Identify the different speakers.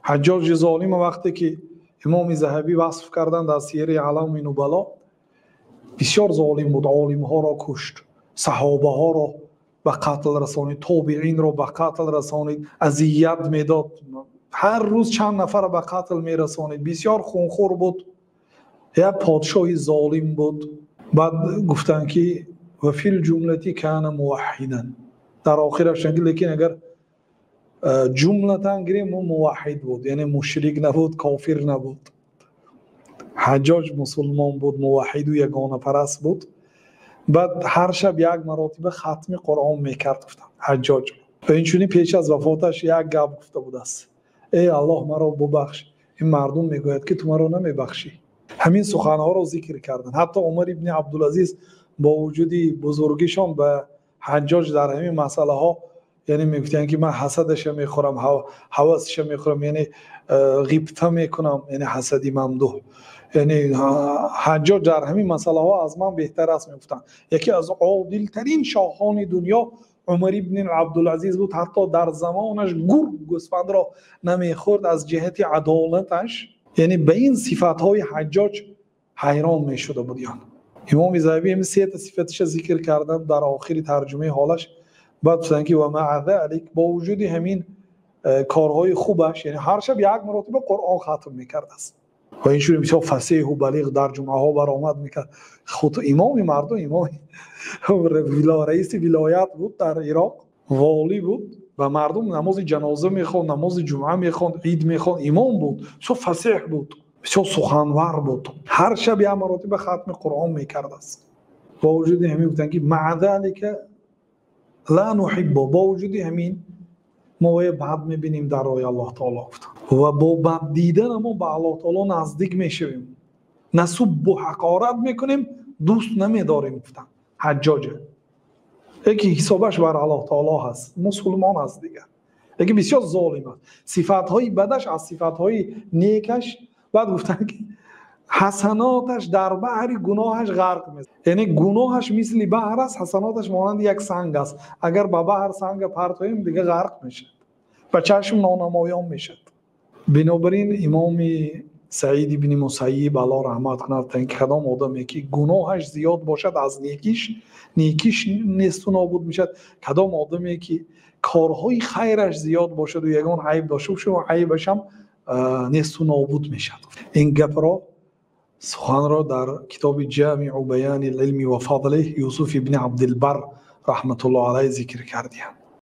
Speaker 1: Ҳаҷҷоҷи золим вақте ки Имоми Заҳабӣ васф карданд дар Сияри Аълами Нубало, бисёр золим буд, олимҳоро кушт, саҳобаҳоро ба қатл расонид, тобеинро ба қатл расонид, азият медод, ҳар рӯз чанд нафарро ба қатл мерасонид, бисёр хунхор буд, як подшоҳи золим буд. Баъд гуфтанд ки ва фил ҷумлати кана муваҳҳидан, дар охираш лекин агар ҷумлатан гирем, ӯ муваҳҳид буд, яъне мушрик набуд, кофир набуд. Ҳаҷҷоҷ мусулмон буд, муваҳҳиду ягонапараст буд. Баъд ҳар шаб як маротиба хатми Қуръон мекард, гуфтанд Ҳаҷҷоҷ. Ва инчунин пеш аз вафоташ як гап гуфта будааст: эй Аллоҳ, маро бубахш, ин мардум мегӯяд ки ту маро намебахшӣ. Ҳамин суханҳоро зикр карданд. Ҳатто Умар ибни Абдулазиз бо вуҷуди бузургишон ба Ҳаҷҷоҷ дар ҳамин масъалаҳо, яъне мегуфтанд ки ман ҳасадаша мехӯрам, ҳавасша мехӯрам, яъне ғибта мекунам, яъне ҳасади мамдуҳ. Яъне Ҳаҷҷоҷ дар ҳамин масъалаҳо аз ман беҳтар аст, мегуфтанд. Яке аз одилтарин шоҳони дунё Умар ибни Абдулазиз буд. Ҳатто дар замонаш гург гӯсфандро намехӯрд аз ҷиҳати адолаташ. Яъне ба ин сифатҳои Ҳаҷҷоҷ ҳайрон мешуда буд. Имоми Заҳабӣ ҳамин сета сифаташа зикр карданд дар охири тарҷумаи ҳолаш. Баъд гуфтанд ки ва маъа залик, бо вуҷуди ҳамин корҳои хубаш, яъне ҳар шаб як маротиба Қуръон хатм мекардааст ва инчунин бисёр фасеҳу балиғ дар ҷумъаҳо баромад мекард. Худ имоми мардум, имоми раиси вилоят буд дар Ироқ, волӣ буд, ба мардум намози ҷаноза мехонд, намози ҷумъа мехонд, ид мехонд, имом буд, бисёр фасеҳ буд, бисёр суханвар буд. Ҳар шаб як маротиба хатми Қуръон мекардааст. Бо вуҷуди ҳамин гуфтанд ки маъа залика ла нуҳиббу, бо вуҷуди ҳамин мо вая бад мебинем дар роҳи Аллоҳ таоло, гуфтанд. Ва бо бад дидан мо ба Аллоҳ таоло наздик мешавем, насуббу ҳақорат мекунем, дӯст намедорем, гуфтанд Ҳаҷҷоҷа. Яке ҳисобаш бар Аллоҳ таоло ҳаст, мусулмон аст дигар, лекин бисёр золим аст. Сифатҳои бадаш аз сифатҳои некаш. Баъд гуфтанд ки ҳасаноташ дар баҳри гуноҳаш ғарқ мешавад, яъне гуноҳаш мисли баҳр аст, ҳасаноташ монанди як санг аст. Агар ба баҳр санга партоем, дигар ғарқ мешавад, ба чашм нонамоён мешавад. Бинобар ин Имоми Саид ибни Мусайиб, Аллоҳ раҳмат кунад, ки кадом одаме ки гуноҳаш зиёд бошад, аз некиш некиш несту нобуд мешавад. Кадом одаме ки корҳои хайраш зиёд бошаду ягон айб дошта бошад, айбашам несту нобуд мешавад. Ин гапро, суханро дар китоби Ҷамиу баёни илми ва фадлих Юсуф ибни Абдилбар раҳматуллоҳ алайҳ зикр кардиям.